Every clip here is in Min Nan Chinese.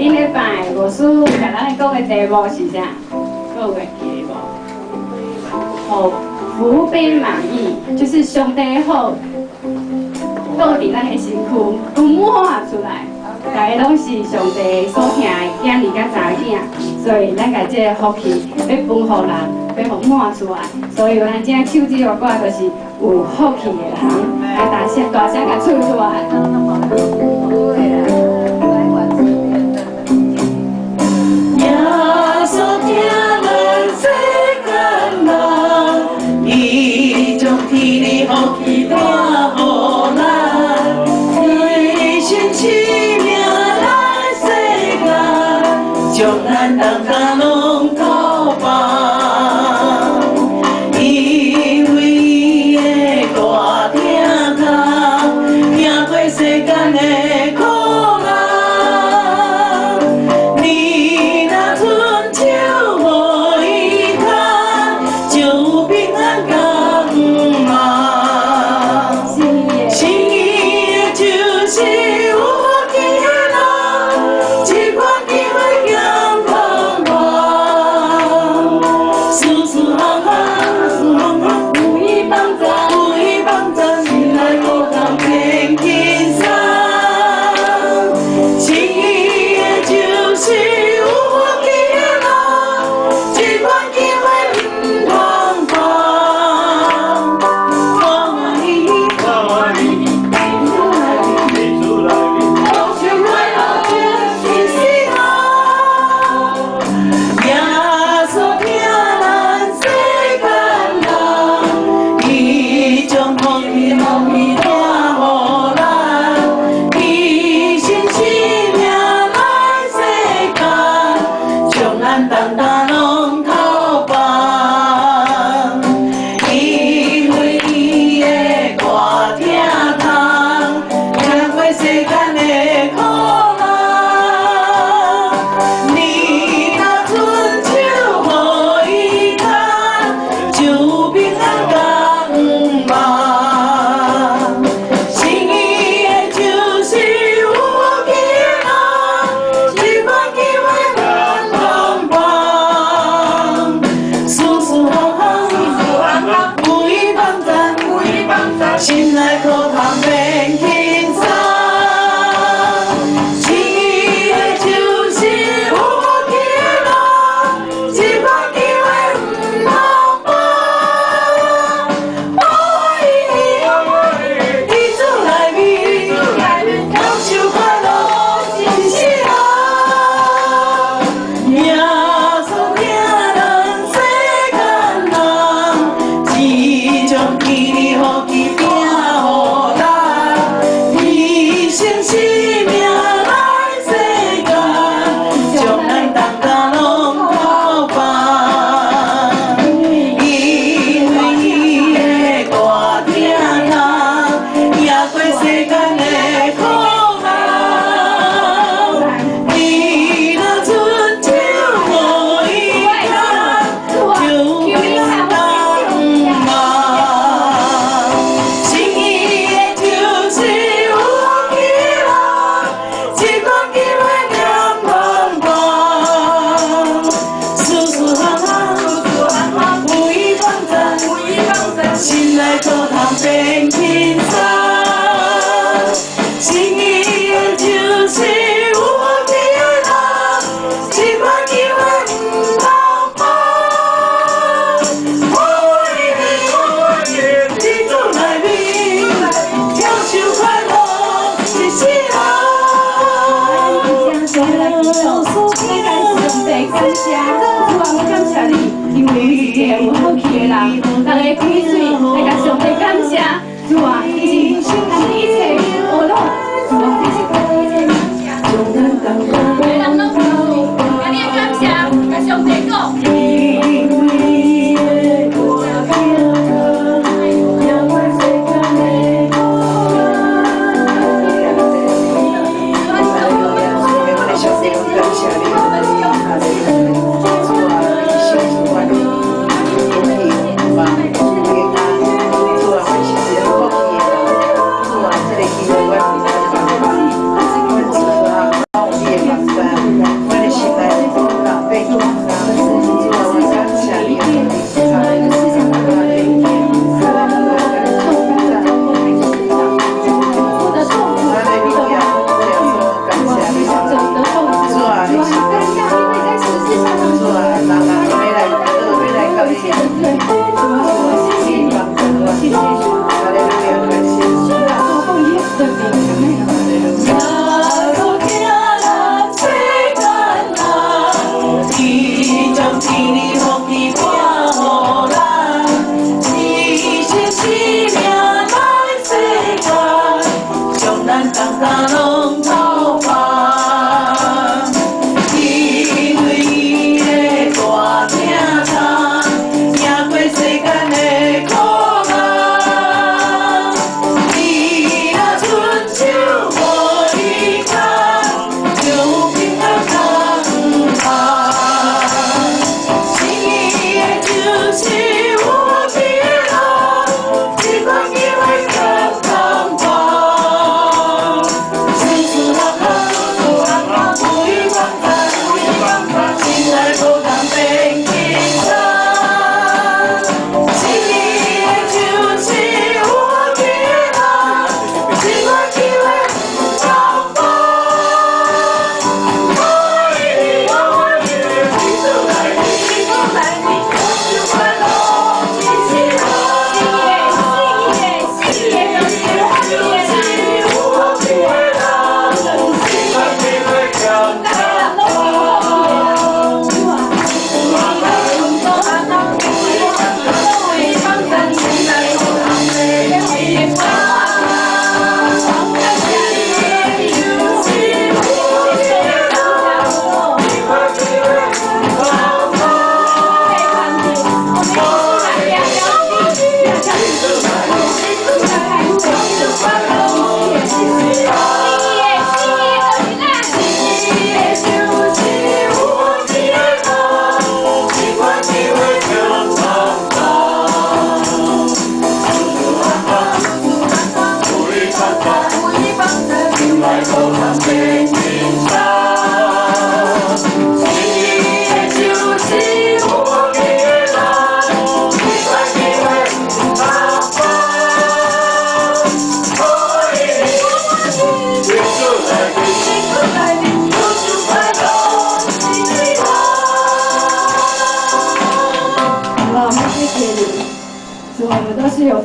頂禮拜牧師共咱講的題目是啥？閣有會記得無？哦，福杯滿溢，就是上帝好，倒佇咱的身軀，有滿出來，大家攏是上帝所疼的囝兒佮查某囝，所以咱共這个福氣欲分予人，欲予滿出來。所以咱這唱這个歌就是有福氣的人，來大聲大聲共唱出來。耶穌疼咱世間人，伊將天的福氣帶予咱，伊親生命來世間，將咱重擔攏偷放。因為伊的大疼痛，贏過世間的苦難。你若伸手予伊牽，就有平安佮盼望。信伊的就是有福氣的人，這款機會減通還。事事項項，事項項，有伊幫助，有伊幫助，心內苦痛變輕鬆。信伊的就是有福氣的人，這款機會毋通放。歡喜，歡喜，享受快樂一世人。耶穌疼咱世間人，伊將福氣福氣帶予咱，伊親生命來世間，將咱重擔攏偷放。因為伊的大疼痛，贏過世間的苦難。你若伸手予伊牽，就有平安佮盼望。信伊的就是有福氣的人，這款機會毋通放。事事項項，有伊幫助，心內苦痛變輕鬆。信伊的就是有福氣的人，這款機會毋通放。歡喜，佇主內面，享受快樂一世人。耶穌疼咱世間人，伊將天的福氣帶予咱，伊親生命來世間，將咱重擔攏偷放。因為伊的大疼痛，贏過世間的苦難。你若伸手予伊牽，就有平安佮盼望。信伊的就是有福氣的人，這款機會兩通放。事事項項，有伊幫助，心內苦痛變輕鬆。信伊的就是有福氣的人，這款機會毋通放。歡喜，佇主內面，享受快樂一世人。聲來祈禱，咱共上帝感謝，主啊，我感謝你，因為你是一個有福氣的人，大家開喙來共上帝感謝，主啊，你是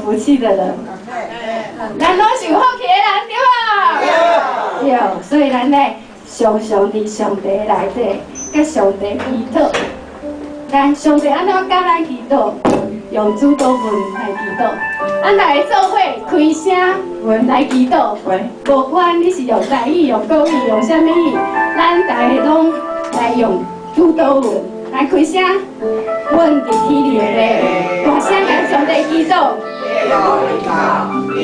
福氣的人？咱攏是有福氣的人，對無？對，所以咱咧常常佇上帝內底，佮上帝祈禱。咱上帝按怎教咱祈禱？用主禱文來祈禱。咱大家做伙開聲來祈禱，無管你是用台語、用國語、用啥物語，咱大家攏來用主禱文來開聲。阮佇天裡的父，大聲共上帝祈禱。你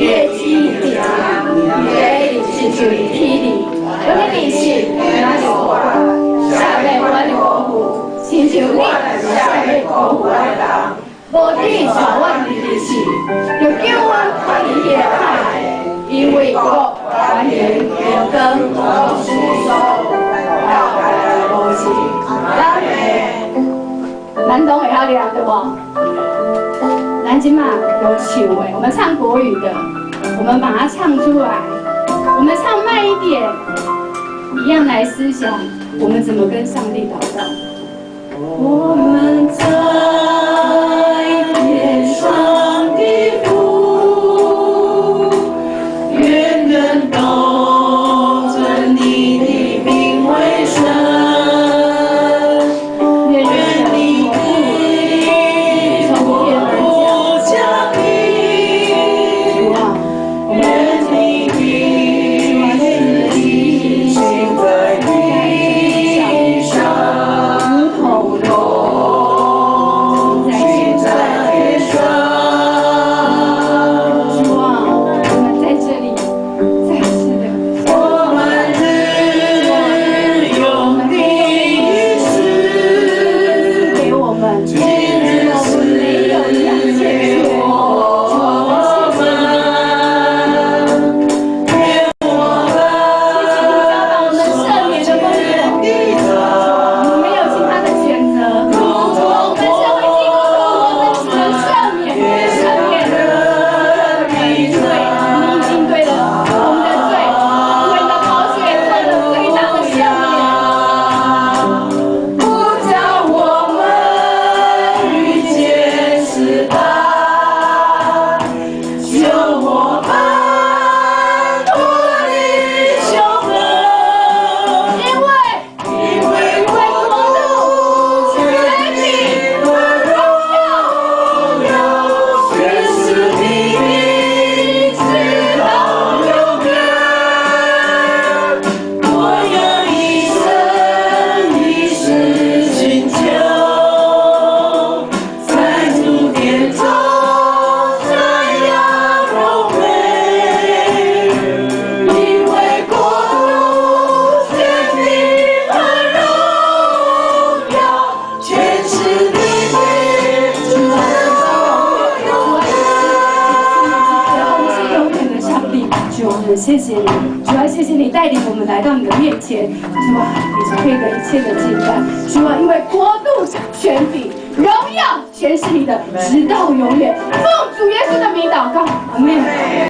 的旨意，你的親像佇天裡，阮的日時，咱是活，赦免阮的辜負，親像你赦免辜負阮的人。無得帶阮入試，著救阮脫離彼个歹的，因為國、權柄、榮光，攏是所到來無盡。阿們。咱攏會曉念對無？咱這馬有唱的，我們唱國語的，我們把它唱出來，我們唱慢一點，一樣來思想我們怎麼跟上帝禱告。我們在天上的父，願人都尊你的名為聖，願你的國度降臨，願你的旨意行在地上，如同行在天上。主啊，我們在這裡再次的，我們日用的食，賜給我們，今日賜沒有一樣欠給缺。我們，免我們謝謝你教導我們赦免的工作，的債，我們沒有其他的選擇。如同我們身為基督徒，我們只能赦免，赦免。因為你已經對了我們的罪，因為你的寶血做了最大的赦免。不叫我們遇見試探，救我們脫離兇惡，因為因為國度、權柄和榮耀，全是你的，直到永遠。我要一生一世尋求，在主殿中瞻仰榮美，因為國度、權柄和榮耀，全是你的，直到永遠。你是永遠的上帝，主，我們謝謝你，主啊，謝謝你帶領我們來到你的面前，主啊，你是配得一切的敬拜，主啊，因為國度、權柄、榮耀全是你的，直到永遠。奉主耶穌的名禱告，阿們。